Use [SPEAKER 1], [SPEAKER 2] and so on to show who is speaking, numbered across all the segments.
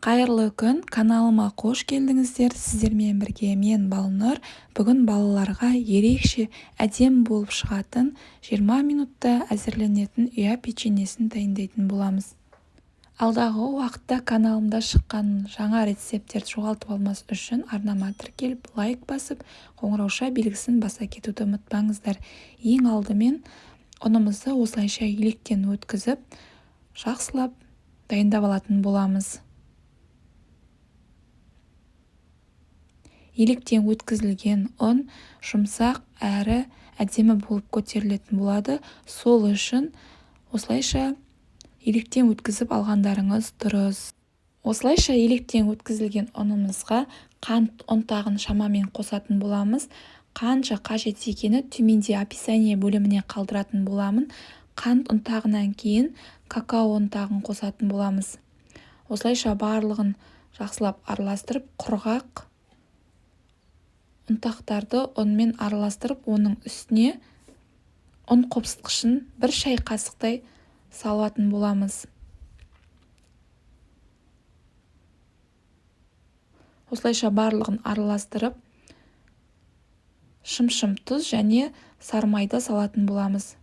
[SPEAKER 1] Қайырлы күн, каналыма қош келдіңіздер. Сіздермен бірге мен, Балнұр. Бүгін балаларға ерекше әдемі болып шығатын, 20 минутта әзірленетін ұя печеньесін дайындайтын боламыз. Алдағы уақытта каналымда шыққан жаңа рецепттерді жоғалтып алмас үшін арнама тіркеліп, лайк басып, қоңыраушa белгісін баса кетуді ұмытпаңыздар. Ең алдымен ұнымызды осылайша електен өткізіп, жақсылап дайындап алатын боламыз. Електен өткізілген ұн жұмсақ әрі әдемі болып көтерілетін болады. Сол үшін осылайша електен өткізіп алғандарыңыз дұрыс. Осылайша електен өткізілген ұнымызға қант ұнтағын шамамен қосатын боламыз. Қанша қажет екені төменде описание бөліміне қалдыратын боламын. Қант ұнтағынан кейін какао ұнтағын қосатын боламыз. Осылайша барлығын жақсылап араластырып, құрғақ ұнтақтарды ұнмен араластырып, оның үстіне ұн қопсытқышын бір шай қасықтай салатын боламыз. Осылайша барлығын араластырып, шым-шым тұз және сарымайды салатын боламыз.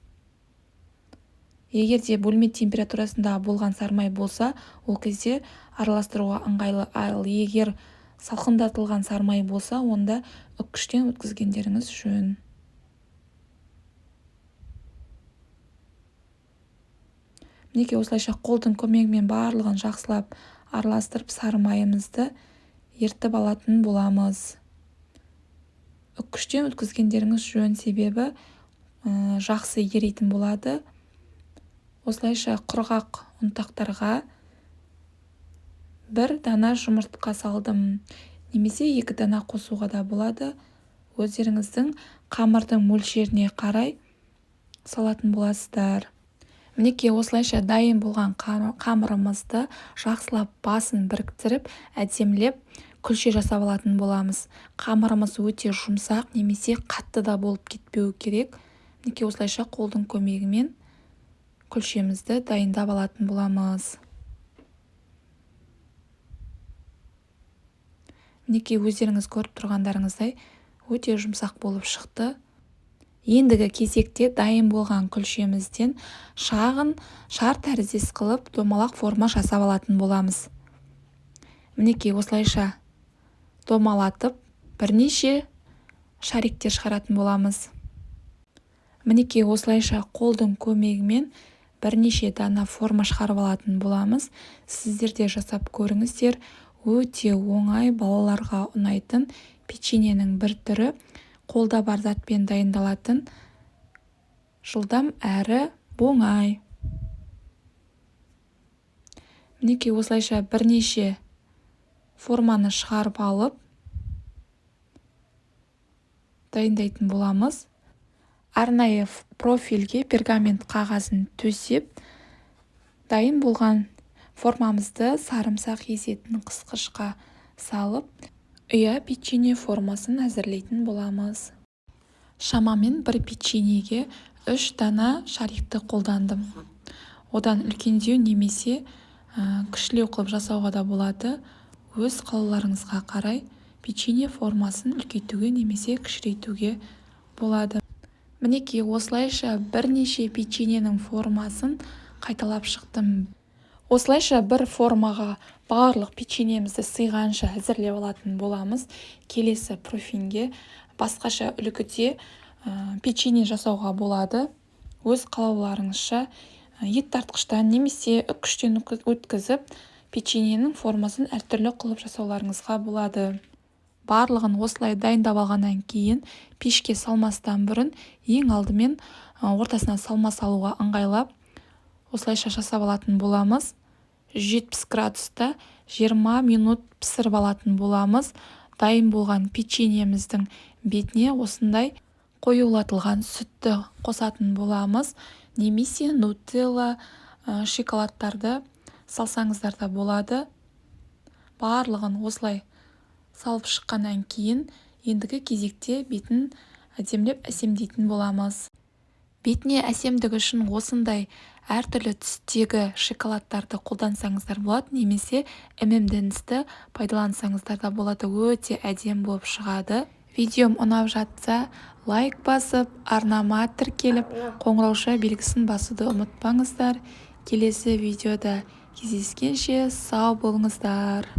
[SPEAKER 1] Егер де бөлме температурасында болған сарымай болса, ол кезде араластыруға ыңғайлы. Ал егер салқындатылған сарымай болса, онда үккіштен өткізгендеріңіз жөн. Мінекей, осылайша қолдың көмегімен барлығын жақсылап араластырып, сарымайымызды ертіп алатын боламыз. Үккіштен өткізгендеріңіз жөн, себебі жақсы ерейтін болады. Осылайша құрғақ ұнтақтарға бір дана жұмыртқа салдым, немесе 2 дана қосуға да болады. Өздеріңіздің қамырдың мөлшеріне қарай салатын боласыздар. Мінекей, осылайша дайын болған қамырымызды жақсылап басын біріктіріп, әдемілеп күлше жасап алатын боламыз. Қамырымыз өте жұмсақ немесе қатты да болып кетпеуі керек. Мінекей, осылайша қолдың көмегімен күлшемізді дайындап алатын боламыз. Мінекей, өздеріңіз көріп тұрғандарыңыздай өте жұмсақ болып шықты. Ендігі кезекте дайын болған күлшемізден шағын шар тәріздес қылып домалақ форма жасап алатын боламыз. Мінекей, осылайша домалатып бірнеше шариктер шығаратын боламыз. Мінекей, осылайша қолдың көмегімен бірнеше дана форма шығарып алатын боламыз. Сіздер де жасап көріңіздер. Өте оңай, балаларға ұнайтын печеньенің бір түрі, қолда бар затпен дайындалатын, жылдам әрі оңай. Мінекей, осылайша бірнеше форманы шығарып алып дайындайтын боламыз. Арнайы профильге пергамент қағазын төсеп, дайын болған формамызды сарымсақ езетін қысқышқа салып, ұя печенье формасын әзірлейтін боламыз. Шамамен бір печеньеге 3 дана шарикті қолдандым. Одан үлкендеу немесе кішілеу қылып жасауға да болады. Өз қалауларыңызға қарай печенье формасын үлкейтуге немесе кішірейтуге болады. Мінекей, осылайша бірнеше печеньенің формасын қайталап шықтым. Осылайша бір формаға барлық печеньемізді сыйғанша әзірлеп алатын боламыз. Келесі профильге басқаша үлгіде печенье жасауға болады. Өз қалауларыңызша ет тартқыштан немесе үккіштен өткізіп, печеньенің формасын әртүрлі қылып жасауларыңызға болады. Барлығын осылай дайындап алғаннан кейін пешке салмастан бұрын ең алдымен ортасына салма салуға ыңғайлап осылайша жасап алатын боламыз. 170 градуста 20 минут пісіріп алатын боламыз. Дайын болған печеньеміздің бетіне осындай қоюлатылған сүтті қосатын боламыз. Немесе нутелла, шоколадтарды салсаңыздар да болады. Барлығын осылай салып шыққаннан кейін ендігі кезекте бетін әдемілеп әсемдейтін боламыз. Бетіне әсемдік үшін осындай әртүрлі түстегі шоколадтарды қолдансаңыздар болады, немесе M&M'sті пайдалансаңыздар да болады. Өте әдемі болып шығады. Видеом ұнап жатса, лайк басып, арнама тіркеліп, қоңырауша белгісін басуды ұмытпаңыздар. Келесі видеода кездескенше сау болыңыздар.